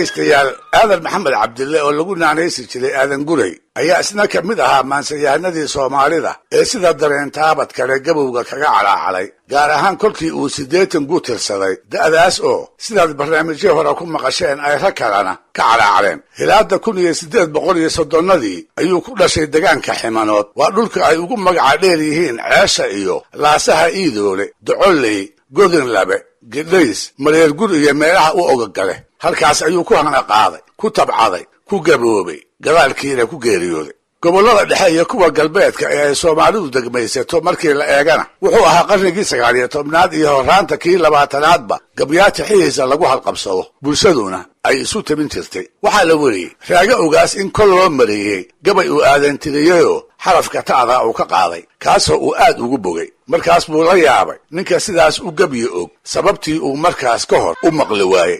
Dhegaystayaal, Aadan Maxamed Cabdille oo lagu naanaysi jiray Aadan Guray ayaa isna ka mid ahaa maansayahanadii Soomaalida ee sida dareentaabad kale gabowga kaga calaacalay, gaar ahaan kolkii uu 80 gu tirsaday, da'daas oo sidaad barnaamijyo hore ku maqasheen ay rag kalena ka calaacaleen. Hilaadda 1830-nadii ayuu ku dhashay degaanka Ximanood. Waa dhulka ay ugu magaca dheer yihiin Ceesha iyo Laasaha, Iidoole, Docolley, Godinlabe, Gidhays, Mareergur iyo meelaha u ogogale. Halkaas ayuu ku hana qaaday, ku tabcaday, ku gaboobay, gadaalkiina ku geeriyooday. Gobollada dhexe iyo kuwa galbeedka ee ay Soomaalidu degmaysato markii la eegana, wuxuu ahaa qarnigii 19aad iyo horraanta kii 20aadba gabyaatixihiisa lagu halqabsado, bulshaduna ay isu tabin jirtay. Waxaa la weriyey Raaga Ogaas in kol loo mareeyey gabay uu aadantiriyeyoo xarafka ta'da uu ka qaaday, kaasoo uu aad ugu bogay. Markaas buu la yaabay ninka sidaas u gebyi og sababtii uu markaas ka hor u maqli waayey.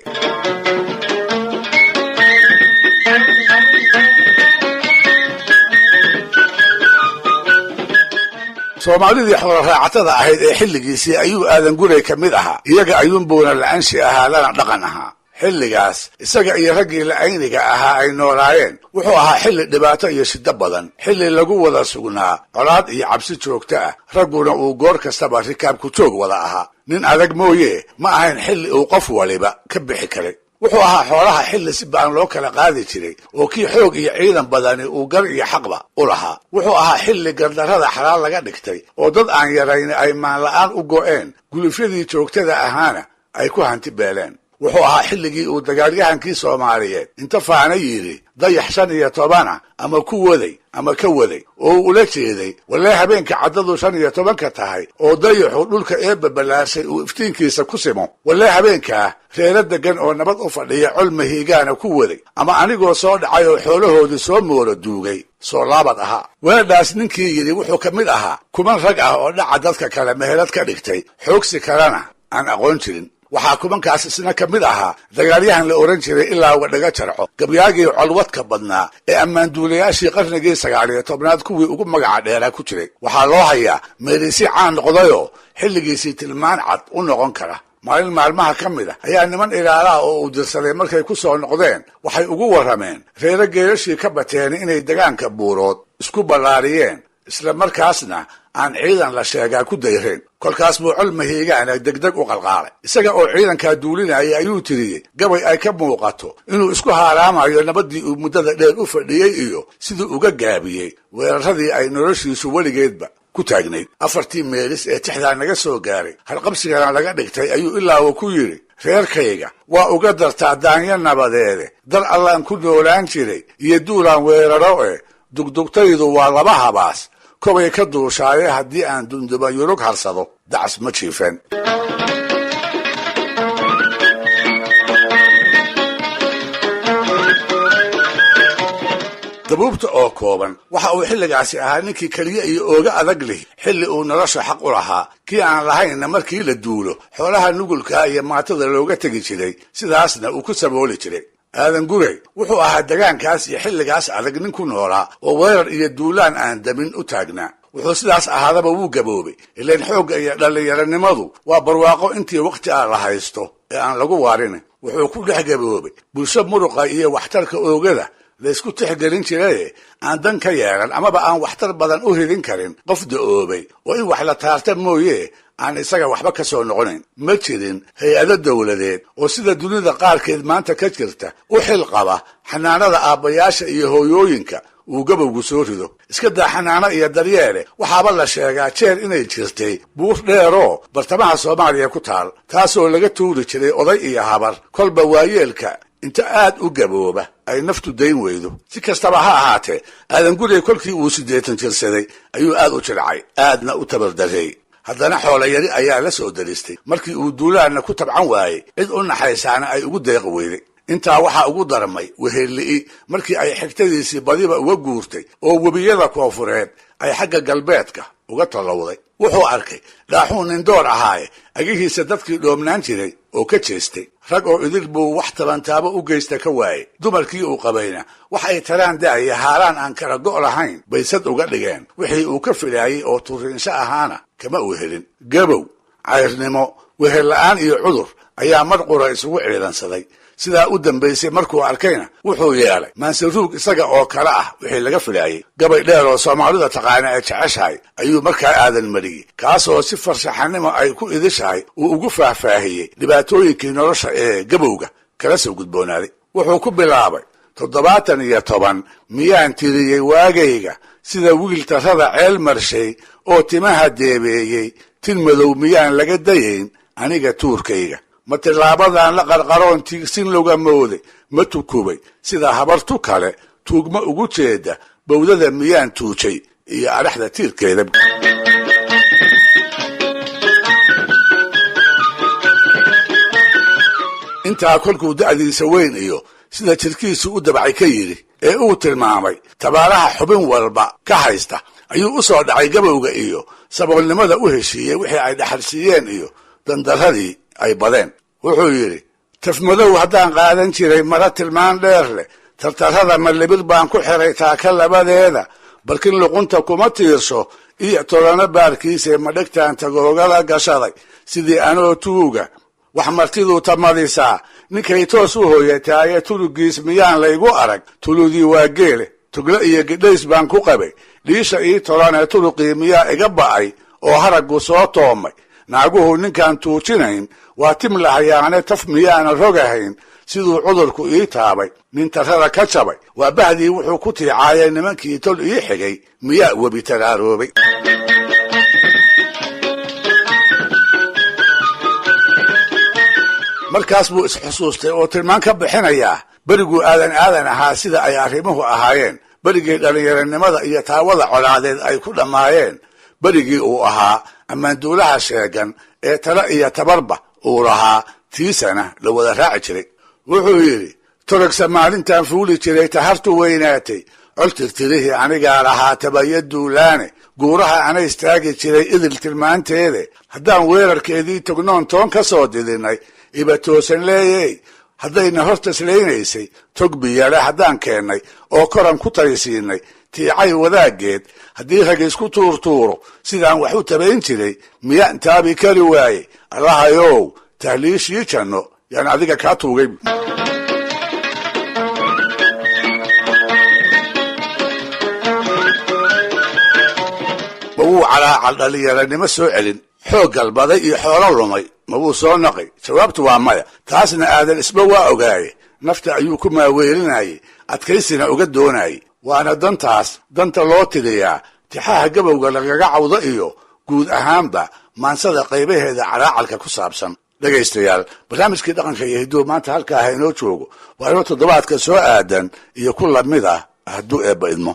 Soomaalidii xoolo raacatada ahayd ee xilligiisii ayuu Aadan Guray ka mid ahaa. Iyaga ayuunbuuna la-anshi ahaa, lana dhaqan ahaa. Xilligaas isaga iyo raggii la-ayniga ahaa ay noolaayeen wuxuu ahaa xilli dhibaato iyo shiddo badan, xilli lagu wada sugnaa colaad iyo cabsi joogto ah, ragguna uu goor kastaba rikaab ku joog wada ahaa. Nin adag mooye ma ahayn xilli uu qof waliba ka bixi karay. Wuxuu ahaa xoolaha xilli si baan loo kala qaadi jiray oo kii xoog iyo ciidan badani uu gar iyo xaqba u lahaa. Wuxuu ahaa xilli gardarrada xalaal laga dhigtay oo dad aan yarayni ay maanla'aan u go'een, gulufyadii joogtada ahaana ay ku hanti beeleen. Wuxuu ahaa xilligii uu dagaalyahankii Soomaaliyeed inta faana yidhi dayax 15 ama ku waday ama ka waday, oo uu ula jeeday walee habeenka caddadu 15-ka tahay oo dayaxu dhulka eebba ballaashay uu iftiinkiisa ku simo, walee habeenkaa reero deggan oo nabad u fadhiya col mahiigaana ku waday, ama anigoo soo dhacay oo xoolahoodii soo moora duugay soo laabad ahaa. Weedhaas ninkii yidhi wuxuu ka mid ahaa kuman rag ah oo dhaca dadka kale meherad ka dhigtay, xoogsi kalena aan aqoon jirin. Waxaa kumankaas isna ka mid ahaa dagaalyahan la ohan jiray Ilaa Wadhaga Jarco, gabyaagii colwadka badnaa ee ammaanduulayaashii qarnigii 19aad kuwii ugu magaca dheeraa ku jiray. Waxaa loo hayaa meerisi caan noqdayoo xilligiisii tilmaan cad u noqon kara. Maalin maalmaha ka mid a ayaa niman ilaalaha oo uu dirsaday markay ku soo noqdeen waxay ugu warrameen reero geelashii ka bateen inay degaanka Buurood isku ballaariyeen, isla markaasna aan ciidan la sheegaa ku dayreen. Kolkaas buu col mahiigaana degdeg u qalqaalay. Isaga oo ciidankaa duulinaya ayuu tiriyey gabay ay ka muuqato inuu isku haaraamayo nabaddii uu muddada dheer u fadhiyey iyo siduu uga gaabiyey weeraradii ay noloshiisu weligeedba ku taagnayd. Afartii meelis ee tixdaa naga soo gaaray, halqabsigana laga dhigtay, ayuu Ilaawa ku yidhi: "Reerkayga waa uga dartaa daanyo nabadeede, dar Allaan ku noolaan jiray iyo duulaan weeraro e, dugdugtaydu waa laba habaas kobay ka duushaaye, haddii aan dunduma yurug harsado dacas ma jiifeen." Dabuubta oo kooban, waxa uu xilligaasi ahaa ninkii keliya iyo ooga adag lih xilli uu nolosha xaq u lahaa, kii aan lahaynna markii la duulo xoolaha nugulkaa iyo maatada looga tegi jiray, sidaasna uu ku sabooli jiray. Aadan Guray wuxuu ahaa degaankaas iyo xilligaas adag nin ku noolaa oo weerar iyo duulaan aan damin u taagnaa. Wuxuu sidaas ahaadaba wuu gaboobay, ilaan xoogga iyo dhallinyaronimadu waa barwaaqo intii wakhti ah la haysto ee aan lagu waarin. Wuxuu ku dhex gaboobay bulsho muruqa iyo waxtarka oogada laysku tixgelin jiraye aan dan ka yeelan amaba aan waxtar badan u hidin karin qof da'oobay oo in wax la taarta mooye aan isaga waxba ka soo noqonayn. Ma jirin hay-ado dowladeed oo sida dunida qaarkeed maanta ka jirta u xil qaba xanaanada aabbayaasha iyo hooyooyinka uu gabowgu soo rido. Iska daa xanaano iyo daryeele, waxaaba la sheegaa jeer inay jirtay buur dheeroo bartamaha Soomaaliya ku taal, taasoo laga tuuri jiray oday iyo habar kolba waayeelka inta aad u gabooba ay naftu dayn weydo. Si kastaba ha ahaatee, Aadan Gurey kolkii uu 80 jirsaday ayuu aad u jilcay, aadna u tabardareey. Haddana xoola yari ayaa la soo daristay markii uu duulaanna ku tabcan waayey, cid u naxaysaana ay ugu deeqi weyday. Intaa waxaa ugu darmay wehelli'i markii ay xigtadiisii badiba uga guurtay oo webiyada koonfureed ay xagga galbeedka uga tallowday. Wuxuu arkay dhaaxuu nin door ahaaye agihiisa dadkii dhoomnaan jiray oo ka jeestay. Rag oo idil buu wax tabantaabo u geysta ka waayey. Dumarkii uu qabayna wax ay taraan da'aya haaraan aan kala go' lahayn bay sad uga dhigeen. Wixii uu ka filaayey oo turiinsho ahaana kama uu helin. Gabow, cayrnimo, wehel la'aan iyo cudur ayaa mar qura isugu ciidansaday. Sidaa u dambaysay markuu arkayna wuxuu yeelay maansaruug isaga oo kale ah wixii laga filaayey. Gabay dheer oo Soomaalida taqaana ay jeceshahay ayuu markaa Aadan mariyey, kaasoo si farshaxanimo ay ku idishahay uu ugu faahfaahiyey dhibaatooyinkii nolosha ee gabowga kala soo gudboonaaday. Wuxuu ku bilaabay: 70 iyo 10 miyaan tiriyey waagayga, sida wiil tarrada ceel marshay oo timaha deebeeyey, tin madow miyaan laga dayayn aniga tuurkayga? Ma tilaabadan la qarqaroon tiigsin loga mooday? Ma tukubay sida habartu kale tuugma ugu jeeda? Bowdada miyaan tuujay iyo adhaxda tiirkeeda? Intaa kolkuu da'diisa weyn iyo sida jirkiisu u dabcay ka yidhi ee uu tilmaamay tabaaraha xubin walba ka haysta, ayuu u soo dhacay gabowga iyo saboolnimada u heshiiyey wixii ay dhaxalsiiyeen iyo dandaradii ay badeen. Wuxuu yidhi: tafmadow haddaan qaadan jiray mara tilmaan dheer leh, tartarrada malibir baan ku xiray taaka labadeeda, barkin luqunta kuma tiirsho iyo tolano baarkiisee, madhegtaan tagoogada gashaday sidii anoo tuuga, wax martiduu tamadisaa ninkay toos u hooyataaye, tulugiis miyaan laygu arag? Tuludii waa geele, tuglo iyo gidhays baan ku qabay, dhiisha ii tolanee tuluqii miyaa iga ba'ay oo haraggu soo toomay? Naaguhu ninkaan tuujinayn waa tim lahayaane, taf miyaana rogahayn siduu cudurku ii taabay? Nin tarrada ka jabay waa bahdii wuxuu ku tiicaayay, nimankii tol ii xigay miyaa webi taraaroobay? Markaas buu isxusuustay oo tilmaan ka bixinayaa beriguu Aadan Aadan ahaa sida ay arrimuhu ahaayeen, berigii dhallinyaranimada iyo taawada colaadeed ay ku dhammaayeen, berigii uu ahaa ammaanduulaha sheegan ee talo iyo tabarba uu lahaa, tiisana la wada raaci jiray. Wuxuu yidhi: torogsa maalintaan fuuli jiray tahartu weynaatay, col tirtirihii anigaa lahaa tabaya duulaane, guuraha ana istaagi jiray idil tilmaanteede, haddaan weerarkeedii tognoon toon ka soo didinay, iba toosan leeyey, haddayna hortaslaynaysay, tog biyale haddaan keennay oo koran ku taysiinay, tiicay wadaaggeed haddii rag isku tuurtuuro, sidaan wax u tabayn jiray miyaan taabi kari waaye? Allahayow, tahliishii janno yaan adiga kaa tuugay. Ma wuu calaacal dhallinyaranimo soo celin? Xoog galbaday iyo xoolo lumay ma wuu soo naqay? Jawaabtu waa maya. Taasna Aadan isba waa ogaaye, nafta ayuu ku maaweelinayey, adkaysina uga doonayey. Waana dantaas danta loo tiriyaa tixaha gabowga lagaga cawdo iyo guud ahaanba maansada qaybaheeda calaacalka ku saabsan. Dhegaystayaal, barnaamijkii dhaqanka iyo hidduhu maanta halkaa ha inoo joogo. Waa inoo toddobaadka soo aadan iyo ku lamid ah hadduu Eebba idmo.